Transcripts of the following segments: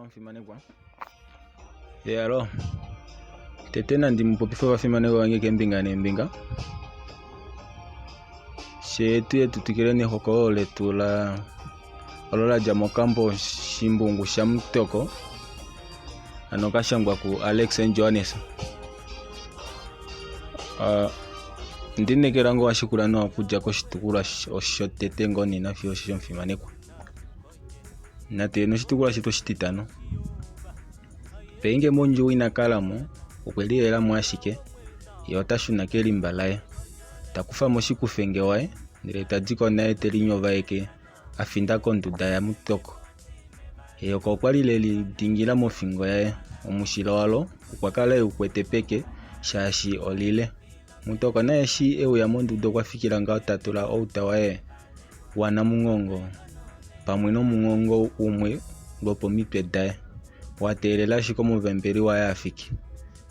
omufimanekwa. Alo, tete nandi mu popife ovafimanekwa vange keembinga neembinga. Fye tuye tu twikile nehokololo letu la olo la dja mokambo Shimbungu shaMutoko, ano ka shangwa kuAlex and Johannes. Uh, ndi nekela ngoo wa shikula nawa okudja koshitukulwa shotete ngoo nena fiyo osheshi omufimanekwa. Natu ye noshitukulwa shetu oshititano. Peinge mondjuwo ina kala mo, okwe lilela mo ashike, ye ota shuna kelimba laye. Ta kufa mo oshikufenge waye, ndele ta di ko naye te linyovaeke a finda konduda yaMutoko. Eyoka okwa li le lidingila mofingo yaye. Omushila walo okwa kala e u kwete peke shaashi olile. Mutoko naye eshi e uya monduda okwa fikila ngaho ta tula outa waye wanamunghongo pamwe nomunghongo umwe lwopomitwe daye, wa teelela ashike omuvembeli waye a fike.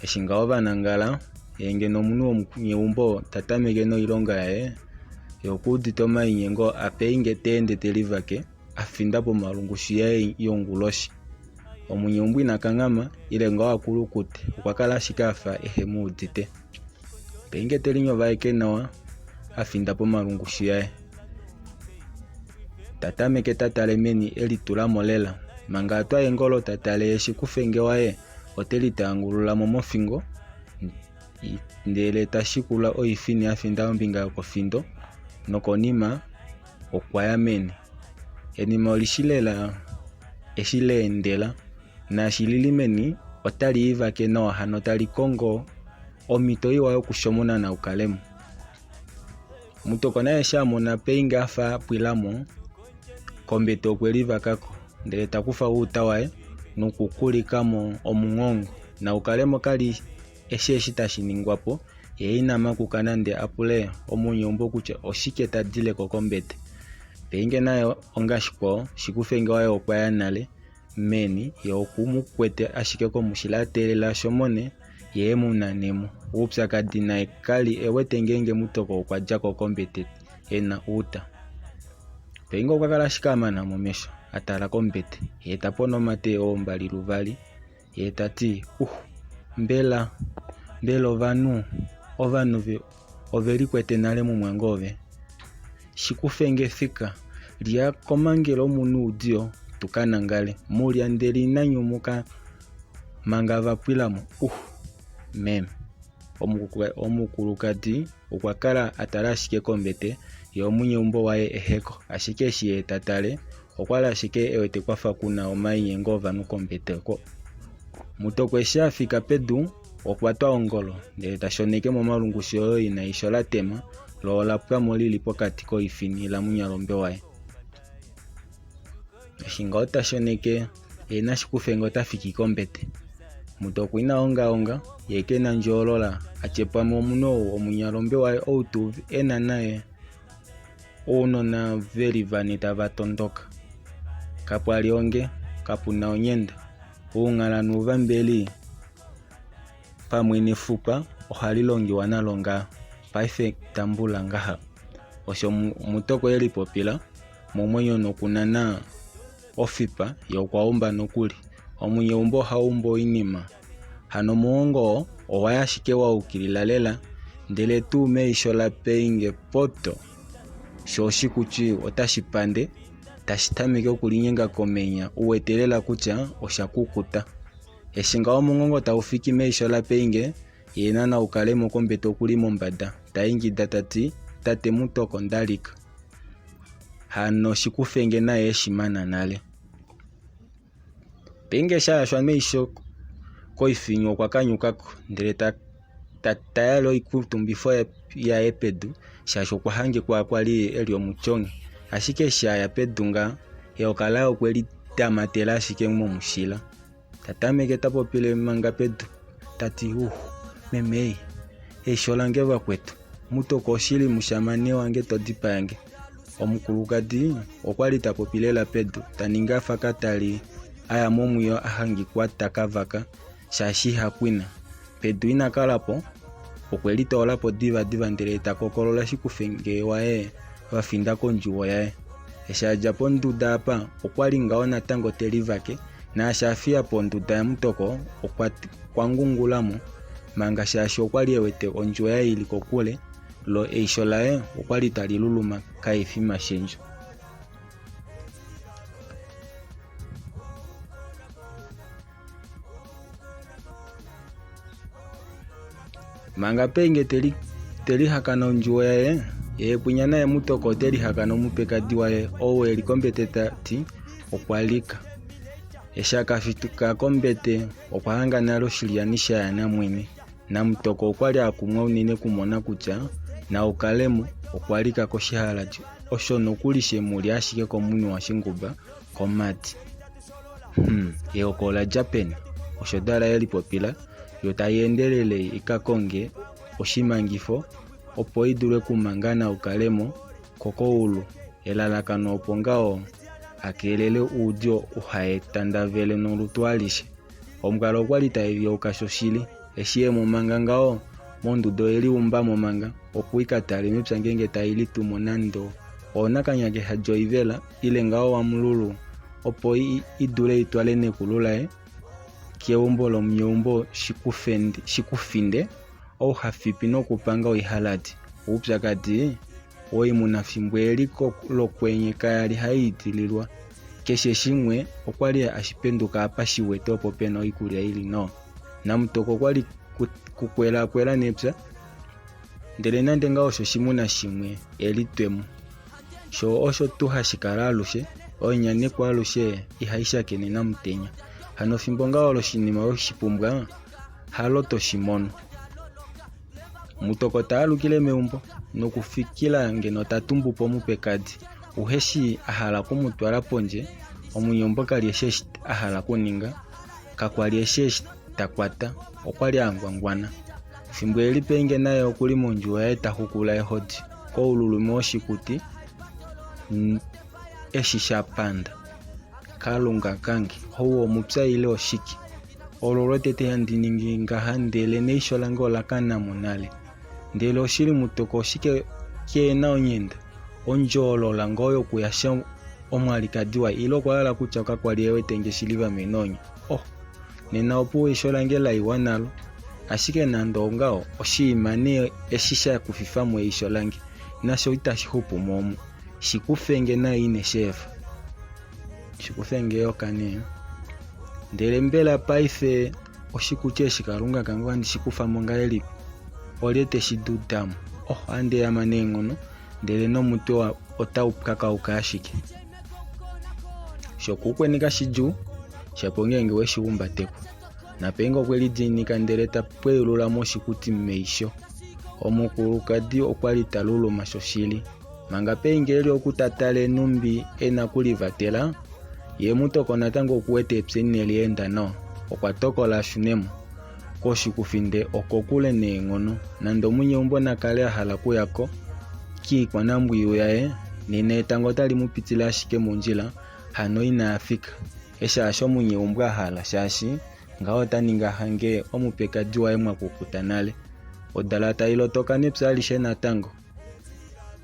Eshi ngaho va nangala, ye ngeno omunhu womeumbo ta tameke noilonga yaye, ye okuudite omainyengo a Peinge ta ende te livake a finda pomalungushu yaye yonguloshi. Omunyeumbo ina kanghama ile ngaho a kulukute, okwa kala ashike a fa ehe mu udite. Peinge te linyovaeke nawa a finda pomalungushu yaye. Ta tameke ta tale meni e litula mo lela. Manga a twa eengolo ta tale eshi kufenge waye ote litaangulula mo mofingo ndele ta shikula oifini a finda ombinga yokofindo nokonima okwa ya meni. Enima oli shi lela eshi la endela naashi li li meni otali i vake nawa hano tali kongo omhito iwa yokushomona naukalemo. Mutoko naye eshi a mona Peinge a fa a pwila mo, kombete okwe livaka ko ndele ta kufa outa waye nokukulika mo omunghongo. Naukalemo ka li eshi eshi tashi ningwa po, ye ina makuka nande a pule omunyeumbo kutya oshike ta dile ko kombete. Peinge naye ongashikwao, Shikufenge waye okwa ya nale meni, ye oku mu kwete ashike komushila a teelela a shomone ye e mu nane mo. Oupyakadi naye ka li e wete ngeenge Mutoko okwa dja ko kombete e na outa. Peinge okwa kala ashike a mana momesho a tala kombete, ye ta pona omate oombali luvali Ye ta ti, Uh, mbela, mbela ovanhu, ovanhu ve, ove likwete nale mumwange ove? Shi kufe nge fika, lya komangela omunhu oudiyo, tu ka nangale. Mulya ndele ina nyumuka manga va pwila mo. Uh, meme. Omukulukadi okwa kala a tala ashike kombete, ye omunyeumbo waye ehe ko. Ashike eshi ye ta tale, Okwa li ashike e wete kwa fa ku na omainyengo ovanhu kombete oko. Mutoko eshi a fika pedu, okwa twa ongolo ndele ta shoneke momalungushu oyo i na eisho la tema, lo ola pwa mo li li pokati koifini lamunyalombe waye. Eshi ngaho ta shoneke, ye naShikufenge ota fiki kombete. Mutoko ina ongaonga, ye ke na ndjoolola a tye pamwe omunhu ou omunyalombe waye ou tuu e na naye. Ounona ve li vane tava tondoka. Kapwa li onge, kapu na onyenda. Ounghala nuuvambeli pamwe nefupa ohali longiwa nalo ngaa. Paife tambula ngaha, osho Mutoko e lipopila momwenyo nokunana ofipa ye okwa umba nokuli. Omunyeumbo oha umbu oinima. Hano omuhongo oo owa ya ashike wa ukilila lela ndele tuu meisho laPeinge poto sho oshikuti otashi pande tashi tameke okulinyenga komenya u wete lela kutya osha kukuta. Eshi ngaho omunghongo tau fiki meisho laPeinge ye nana ukalemo kombete okuli mombada ta ingida ta ti tate Mutoko nda lika. Hano shikufenge naye eshi mana nale. Peinge eshi a yashwa meisho koifinyu okwa kanyuka ko ndele ta ta yale oikutumbifo yaye pedu shaashi okwa hangikwa kwa li e li omutyongi. Ashike eshi a ya pedu ngaha eyoka laye okwe li tamatela ashike momushila. Ta tameke ta popile manga pedu ta ti, Uhu, meme ei, eisho lange vakwetu, mutoko oshili mushamane wange to dipaya nge. Omukulukadi okwa li ta popi lela pedu, ta ningi a fa katali a ya momwiyo a hangikwa ta ka vaka, shaashi iha kwina. Pedu ina kala po, okwe litoola po divadiva ndele ta kokolola shikufenge waye va finda kondjuwo yaye. Eshi a dja ponduda apa, okwa li ngaho natango te livake. Naashi a fiya po onduda yaMutoko okwa ngungula mo manga shaashi okwa li e wete ondjuwo yaye i li kokule lo eisho laye okwa li tali luluma kaifi mashendjo. Manga Peinge te lihakana ondjuwo yaye, ye kwinya naye Mutoko ote lihakana omupekadi waye ou e li kombete ta ti okwa lika. Eshi a ka fika kombete okwa hanga nale oshilyani sha ya namwene. NaMutoko okwa li a kumwa unene okumona kutya Naukalemo okwa lika koshihalati osho nokuli she mu li ashike komunwe waShinguba komati. Hmm, eyoka ola dja peni? Osho Dala ye lipopila, yo tai endelele i ka konge oshimangifo opo i dule okumanga Naukalemo kokoulu. Elalakano opo ngaho a keelele oudio uha tandavele nolutu alishe. Omukalo okwa li tai viyauka shoshili. Eshi e mu manga ngaho monduda oye liumba mo manga opo i ka tale mepya ngeenge tai litumo nande oonakanyake lyoivela ile ngaho wamululu opo i dule i twale nekulu laye keumbo lomunyeumbo Shikufinde ou ha fipi nokupanga oihalati. Oupyakadi woimuna fimbo eli lokwenye kaya li hai idililwa. Keshe shimwe okwa li hashi penduka apa shi wete opo pe na oikulya i li nawa. Namutoko okwa li kukwelaakwela nepya, ndele nande ngaho osho oshimuna shimwe e litwe mo. Sho osho tuu hashi kala alushe, oinyanekwa alushe ihai shakene namutenya. Hano fimbo ngaa olo oshinima we shi pumbwa, halo to shi mono. Mutoko ta alukile meumbo nokufikila ngeno ta tumbu po omupekadi uhe shi a hala oku mu twala pondje. Omunyeumbo ka li eshi a hala okuninga, kakwa li eshi eshi ta kwata, okwa li a ngwangwana. Fimbo e li penge naye oku li mondjuwo yaye ta xukula eehodi koululume woshikuti eshi sha panda. Kalunga kange, ou omupya ile oshike? Olo lwotete handi ningi ngaha ndele neisho lange ola kana mo nale. Ndele oshili mutoko oshike keena onyenda? Ondjoolola ngoo yokuyasha omwalikadi waye ile okwa hala kutya kakwa li e wete nge shili vamenonya? Oh, nena opuwo eisho lange la iwa nalo. Ashike nande ongaho, oshinima nee eshi sha kufifa mo eisho lange, nasho itashi xupu mo omu. Shi kufe nge naye ine shi efa. Shi kufe nge eyoka nee. Ndele mbela paife oshikuti eshi Kalunga kange ohandi shi kufa mo ngahelipi? Olye te shi duda mo? Oh, ohandi ehama neenghono, ndele nomutwe otau pyakauka ashike. Shokuukweni kashidjuu, shapo ngeenge we shi humbatekwa. Napenge okwe lidiinika ndele ta pweyulula mo oshikuti meisho. Omukulukadi okwa li ta luluma shoshili. Manga Peinge e li oku ta tale nhumbi e na okulivatela, ye Mutoko natango oku wete epya inali enda nawa. Okwa tokola a shune mo. Koshikufinde okokule neenghono. Nande omunyeumbo na kale a hala okuya ko kiikwanambwiyu yaye, nena etango otali mu pitile ashike mondjila, hano ina fika. Eshi hasho omunyeumbo a hala, shaashi ngaho ota ningi a hange omupekadi waye mwa kukuta nale. Odala tai lotoka nepya alishe natango.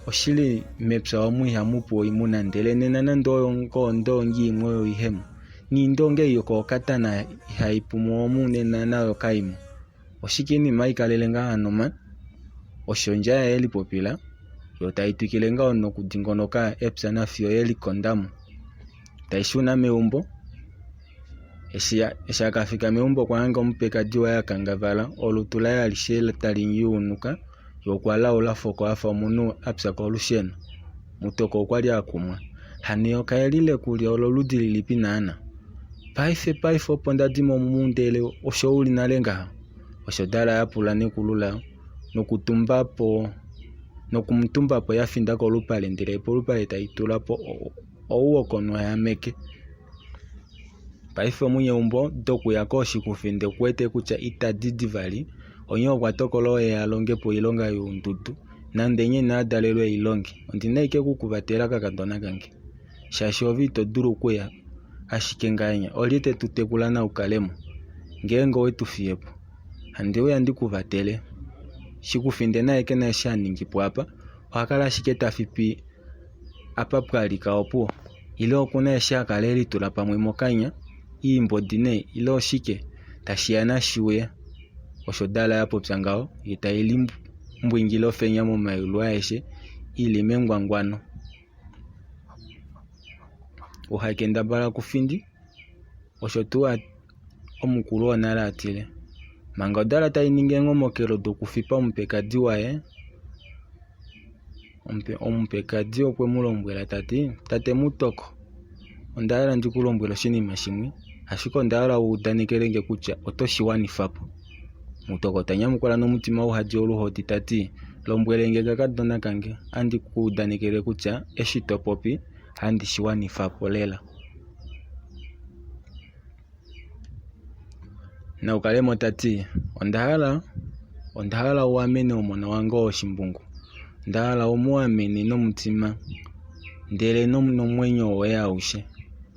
Oshili mepya omu ihamu pu oimuna ndele nena nande oyo ngoo ondoongi imwe oyo ihe mo. Niindoongi ei yokookatana ihai pu mo omu nena nayo kai mo. Oshike iinima hai kalele ngaha hano mani? Osho ondjaya ye lipopila, yo tai twikile ngaho nokudingonoka epya nafiyo ye likonda mo. Tai shuna meumbo. Eshi a ka fika meumbo okwa hanga omupekadi waye a kangavala, olutu laye alishe tali yuunuka, ye okwa laula foko a fa omunhu a pya kolusheno. Mutoko okwa li a kumwa. Hano eyoka eli lekulya ololudi lilipi naana? Paife paife opo nda di mo ndele osho u li nale ngaha? Osho Dala ya pula nekulu layo nokutumba po nokumutumba po ya finda kolupale ndele polupale tai tula po ou wokonwa yameke. Paife omunyeumbo dokuya kooshikufinde okuwete kutya itadi di vali, onghee okwa tokola oye a longe po oilonga youndudu nande nye inaa dalelwa ei longe. Ondi na ashike oku ku vatela kakadona kange shaashi ove ito dulu okuya ashike ngahenya. Olye te tu tekula na u kale mo ngeenge owe tu fiye po? Handi uya ndi ku vatele. Shikufinde naye ke na eshi ha ningi po apa, oha kala ashike ta fipi apa pwa lika opuwo. Ile oku na eshi ha kala e litula pamwe mokanya. Iimbodi nee ile oshike tashi ya nashi uye. Osho Dala ya popya ngaho ye tai limbwingile ofenya momayulu aeshe i li mengwangwano. Uhakendabala kufindi, osho tuu omukulu wonale a tile. Manga odala tai ningi eenhomokelo dokufipa omupekadi waye, omupekadi okwe mu lombwela ta ti, Tate Mutoko, onda hala ndi ku lombwele oshinima shimwe, ashike onda hala wu udanekele nge kutya oto shi wanifa po. Mutoko ta nyamukula nomutima uhadi oluhodi ta ti, Lombwele nge kakadona kange, andi ku udanekele kutya eshi to popi handi shi wanifa po lela. Naukalemo ta ti, Onda hala, onda hala u amene omona wange oo oshimbungu. Onda hala u mu amene nomutima ndele nomwenyo woye aushe.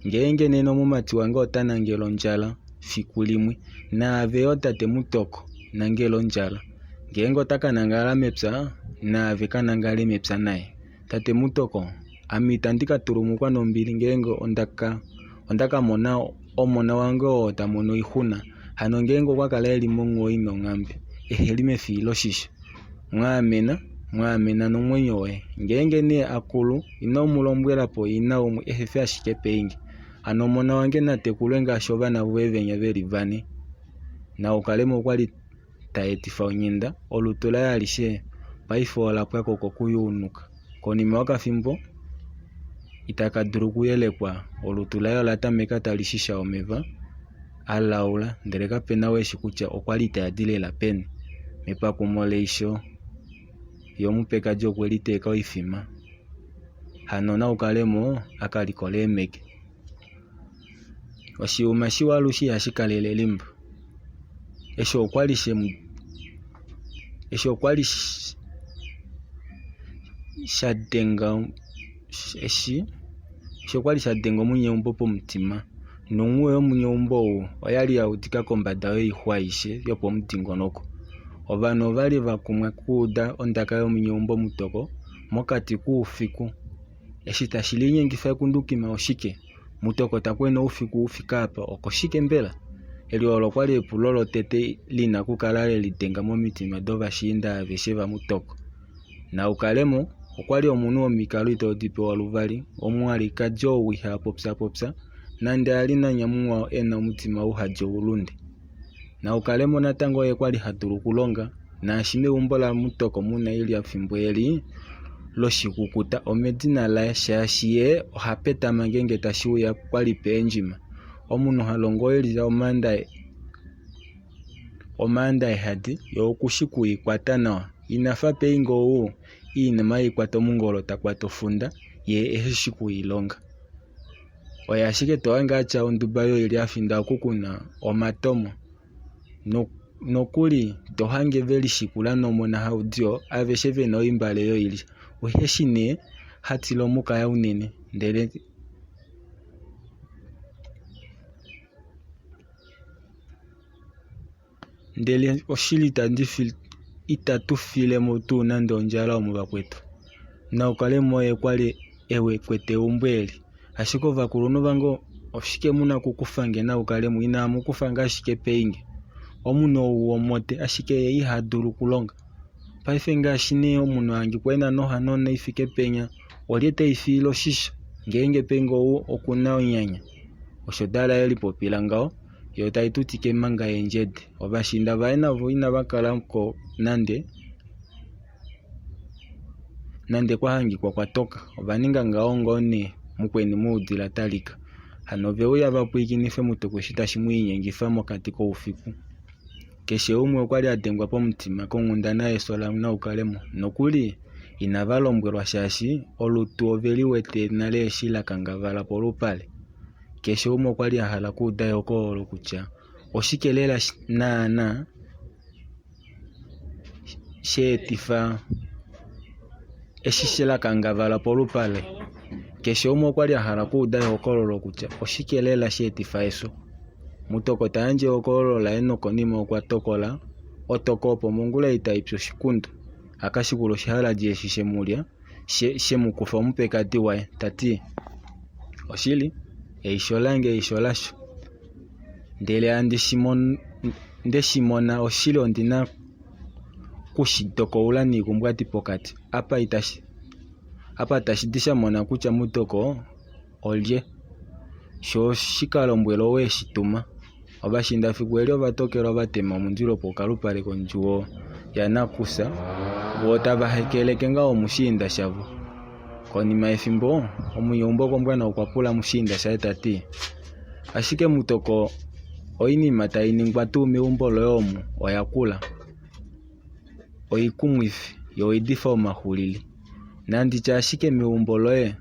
Ngeenge nena omumati wange ota nangele ondjala fiku limwe, naave yo tate Mutoko nangela ondjala. Ngeenge ota ka nangala mepya, naave ka nangale mepya naye. Tate Mutoko, ame itandi ka tulumukwa nombili ngeenge onda ka onda ka mona omona wange oo ta mono oixuna. Hano ngeenge okwa kala e li monghuwo i na onghambe, ehe li mefiloshisho. Mwaamena, mwaamena nomwenyo woye. Ngeenge nee a kulu, ino mu lombwela po ina umwe ehe fi ashike Peinge. Hano omona wange na tekulwe ngaashi ovana voye venya ve li vane. Naukalemo okwa li ta etifa onghenda, olutu laye alishe paife ola pwa ko kokuyuunuka. Konima yokafimbo, ita ka dula okuyelekwa, olutu laye ola tameka tali shisha omeva a laula, ndele kape na ou eshi kutya okwa li taa di lela peni. Mepakumo leisho, ye omupekadi okwe liteeka oifima. Hano nau kale mo a ka likole eemeke. Oshiyuma shiwa alushe ihashi kalele elimba. Eshi okwa li she mu eshi okwa li sha denga eshi eshi okwa li sha denga omunyeumbo pomutima nonghuwo yomunyeumbo ou oya li ya udika kombada yoixwa aishe yopomudingonoko. Ovanhu ova li va kumwa okuuda ondaka yomunyeumbo mutoko mokati koufiku. Eshi tashi linyengifa ekundukima oshike? Mutoko ta kwena oufiku u fike apa okoshike mbela? Eli olo kwa li epulo lotete li na okukala le lidenga momitima dovashiinda aveshe vaMutoko. Naukalemo okwa li omunhu womikalo itoo di pewa luvali, omwalikadi ou iha popyapopya nande a li nanyamunghwao e na omutima uhadi oulunde. Naukalemo natango oye kwa li ha dulu okulonga, naashi meumbo laMutoko mu na oilya fimbo eli loshikukuta omedina laye shaashi ye oha petama ngeenge tashi uya kwa li peendjima. Omunhu ha longo oilya omaanda ehadi ye okushi ku i kwata nawa. Ina fa peinge ou oinima ei kwata omungolo ta kwata ofunda ye ehe shi ku i longa. Oye ashike to hange a tya onduba yoilya a finda oku ku na omatomo. Nokuli to hange ve lishikula nomona haudiyo aveshe ve na oimbale yoilya. Uhe shi nee ha tila omukaya unene ndele Ndele oshili itatu file mo tuu nande ondjala omu vakwetu. Naukalemo oye kwa li e kwete eumbo eli. Ashike ovakulunhu vange oshike mu na okukufa nge Naukalemo inaamu kufa nge ashike peinge. Omunhu ou womote ashike ye iha dulu okulonga. Paife ngaashi nee omunhu a hangikwa e na nohanona i fike penya, olye tei fiile oshisho ngeenge peinge ou oku na onyanya? Osho Dala e lipopila ngaho. Yo tai tutike manga eendjede. Ovashiinda vaye navo inava kala ko nande nande kwa hangikwa kwa toka. Ova ninga ngaho ngoo nee mukweni muudila ta lika. Hano ove uya va pwiikinife Mutoko eshi tashi mu linyengifa mokati koufiku. Keshe umwe okwa li a dengwa pomutima konghundana yefyo laNaukalemo. Nokuli inava lombwelwa shaashi olutu ove li wete nale eshi la kangavala polupale. Keshe umwe okwa li a hala okuuda ehokololo kutya oshike lela naana sha etifa eshi la kangavala polupale. Keshe umwe okwa li a hala okuuda ehokololo kutya oshike lela sha etifa efyo. Mutoko ta yandje ehokololo laye nokonima okwa tokola otoko opo mongula itai pi oshikundu a ka shikule oshihaladi eshi she mu lya she mu kufa omupekadi waye, ta ti, Oshili, eisho lange eisho lasho. Ndele handi shi nde shi mona oshili ondi na ku shi tokoula niikumbwati pokati. Apa itashi apa tashi di sha mona kutya Mutoko olye. Sho shi ka lombwele ou e shi tuma. Ovashiinda fiku eli ova tokelwa va tema omundilo pokalupale kondjuwo yanakufya voo tava hekeleke ngaho mushiinda shavo. Konima yefimbo, omunyeumbo kombwana okwa pula mushiinda shaye ta ti, Ashike Mutoko oinima tai ningwa tuu meumbo loye omu oya kula, oikumwifi yo oidifa omaxulili. Nanditye ashike meumbo loye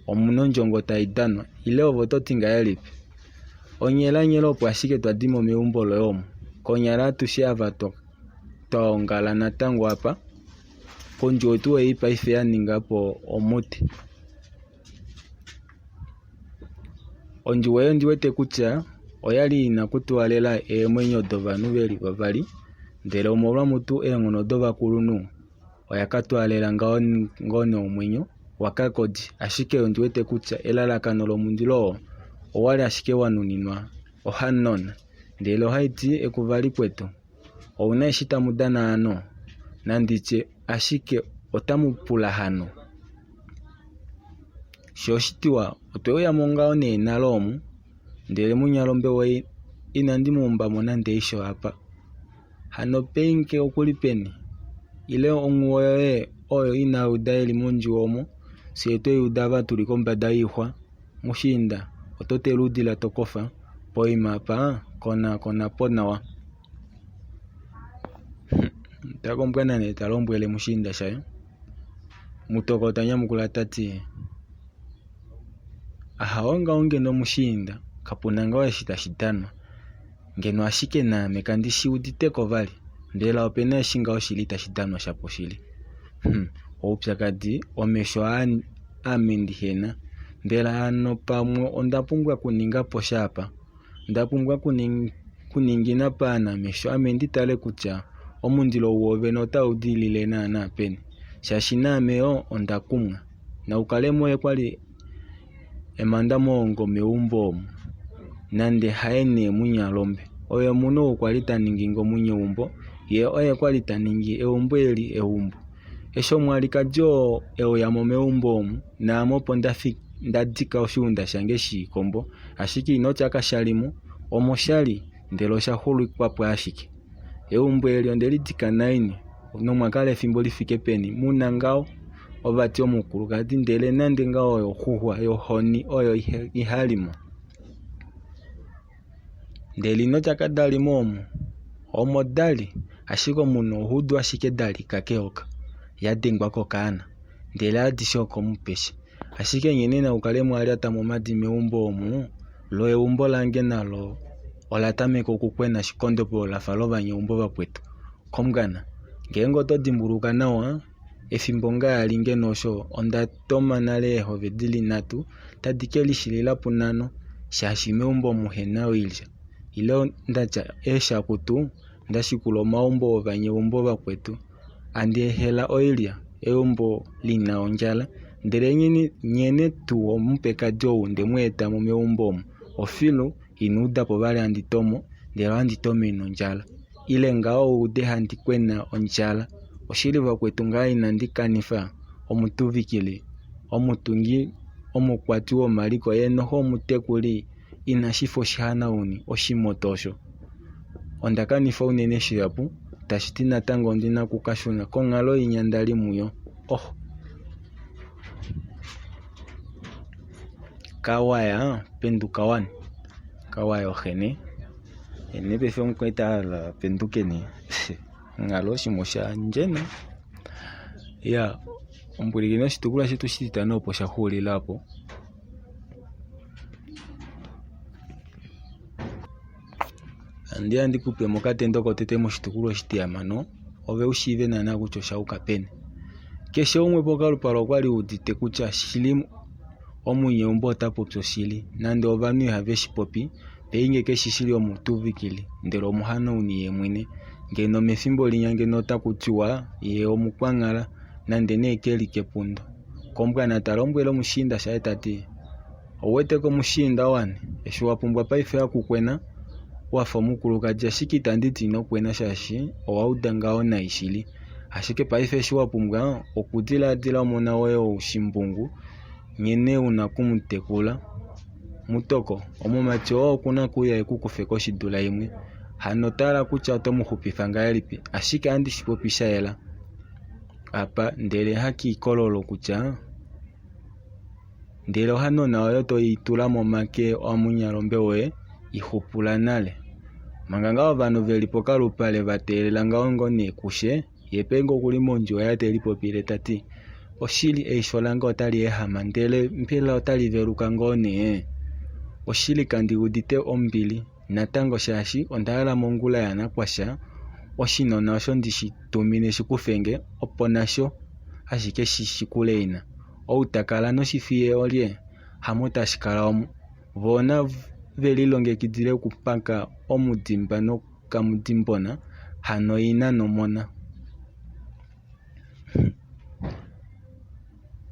omu na ondjongo tai danwa ile ove oto ti ngahelipi? Onyelanyela opo ashike twa di mo meumbo loye omu. Konyala atushe ava twa ongala natango apa pondjuwo tuu ei paife ya ninga po omute. Ondjuwo ei ondi wete kutya oyali ina kutwaalela eemwenyo dovanhu veli vavali ndele omolwa mutu eenghono dovakulunhu oya ka twaalela ngaho ngoo nee omwenyo waKakodi. Ashike ondi wete kutya elalakano lomundilo oo owali ashike wa nuninwa ohanona. Ndele ohai ti ekuvali kwetu ouna eshi tamu dana hano? Nanditye ashike otamu pula hano? Sho oshitiwa otwe uya mo ngaho nee nale omu ndele munyalombe woye inandi mu umba mo nande eisho apa. Hano Peinke oku li peni? Ile onghuwo yoye oyo ina uda e li mondjuwo omo, fye twe i uda ava tu li kombada yoixwa? Mushiinda, oto tele oudila to kofa, poima apa konakona po nawa. Mutakombwana nee ta lombwele mushiinda shaye. Mutoko ta nyamukula ta ti, Ahawe ngaho ngeno mushiinda, kapu na ngaho eshi tashi danwa. Ngeno ashike naame kandi shi udite ko vali. Mbela ope na eshi ngaho shili tashi danwa shapo shili? Hum, oupyakadi omesho aa ame ndihe na. Mbela hano pamwe onda pumbwa okuninga po sha apa? Onda pumbwa okuningina paanamesho ame ndi tale kutya omundilo woovene otau dilile naanaa peni, shaashi naame yo onda kumwa. Naukalemo oye kwa li emanda moongo meumbo omu, nande haye nee munyalombe. Oye omunhu ou kwa li ta ningi ngomunyeumbo, ye oye kwa li ta ningi eumbo eli eumbo. Eshi omwalikadi oo e uya mo meumbo omu, naame opo nda dika oshiunda shange shiikombo, ashike ino tya kasha li mo, omo sha li, ndele osha xulikwa po ashike. Eumbo eli onde li dika naini, nomwa kala efimbo li fike peni mu na ngaho? Ova ti omukulukadi, ndele nande ngaho oyo oxuxwa yohoni oyo iha li mo. Ndele ino tya kada li mo omu, omo da li, ashike omunhu oha udu ashike da lika keyoka, ya dengwa kokaana, ndele adishe okomupeshe. Ashike nye nee naukale mwa lyata momadi meumbo omu, lo eumbo lange nalo ola tameka okukwena shikondobolo lafa lovanyeumbo vakwetu. Komungana, ngeenge oto dimbuluka nawa, efimbo ngaa li ngeno osho onda toma nale eehove di li nhatu tadi ke lishilila punhano shaashi meumbo muhe na oilya. Ile nda tya eeshakutu nda shikula omaumbo ovanyeumbo vakwetu andi ehela oilya, eumbo li na ondjala. Ndele nghene tuu omupekadi ou nde mu eta mo meumbo omu, ofilu ina uda po vali handi tomo ndele ohandi tomene ondjala. Ile ngaho ude handi kwena ondjala. Oshili vakwetu ngaa inandi kanifa omutuvikili, omutungi, omukwati womaliko ye noho omutekuli inashi fa oshihanauni oshimoto osho. Onda kanifa unene shihapu, tashi ti natango ondi na okukashuna konghalo inya nda li muyo. Oh! Kawaya, penduka wani. Kawaya oxene. Ene paife omukwaita a hala penduke nee. Onghalo oshimwe osha ndjena. Ya ombwilikina oshitukulwa shetu oshititano opo sha xuulila opo. Ohandi ya ndi kupe mokatendo kotete moshitukulwa oshitihamano ove u shiive naana kutya osha yuka peni. Keshe umwe pokalupale okwa li udite kutya shili omunyeumbo ota popi oshili nande ovanhu ihave shi popi peinge keshi shili omutuvikili ndele omuhanauni ye mwene. Ngeno mefimbo linya ngeno otaku tiwa ye omukwanghala nande nee ke li kepundo. Kombwana ta lombwele omushiinda shaye ta ti, Ou wete ko mushiinda wane, eshi wa pumbwa paife hakukwena. Wa fa omukulukadi ashike itandi ti ino kwena shaashi owa uda ngaho nai shili. Ashike paife eshi wa pumbwa okudilaadila omona woye ou Shimbungu nghene u na oku mu tekula. Mutoko, omumati oo oku na okuuya e ku kufe ko oshidula imwe. Hano tala kutya oto mu xupifa ngahelipi. Ashike ohandi shi popi sha yela apa ndele hakiikololo kutya ndele ohanona oyo to i tula momake amunyalombe woye i xupula nale. Manga ngaa ovanhu ve li pokalupale va teelela ngaho ngoo nee kushe, ye penge okuli mondjuwo yaye te lipopile ta ti, Oshili eisho lange otali ehama ndele mbela otali veluka ngoo nee? Oshili kandi udite ombili natango shaashi onda hala mongula yanakwasha oshinona osho ndi shi tumine shi kufe nge opo nasho ashike shi shikule ina. Ou ta kala noshifiye olye? Hamo tashi kala omu. Vo nave lilongekidile okupaka omudimba nokamudimbona, hano ina nomona.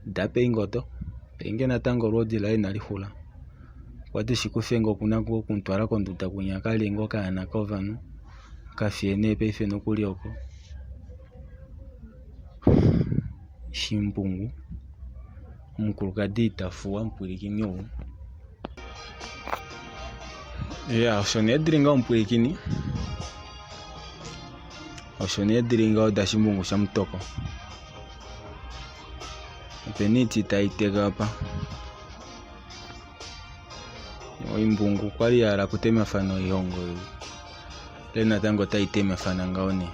Dapeinge odo. Peinge natango olwoodi laye inali xula. Okwa ti shikufenge oku na ngoo okumutwala konduda kwinya a ka lye ngoo okaana kovanhu. Ka fiye nee paife nokuli oko. Shimbungu, omukulukadi ita fuwa mupwilikini ou. Ya osho nee dili ngaho mupwilikini. Osho nee dili ngaho dashimbungu shamutoko. Opena oiti tai teka apa. Oimbungu kwali ya hala okutemafana oihongo ei. Ndele natango otai temafana ngaho nee.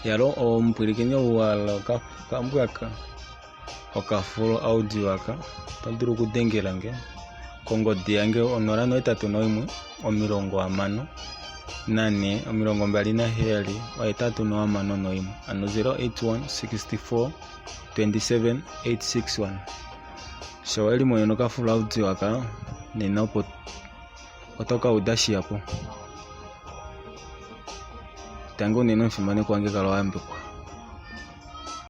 Yalo omupwilikini ou wa hala okambwa ka okafulo audio aka oto dulu okudengela nge kongodi yange 081 64 27 861 hano 081 64 27 861 sho we limonene okafulo audio aka nena opo oto ka uda shihapu. Tangi unene omufimanekwa wange kala wa yambekwa.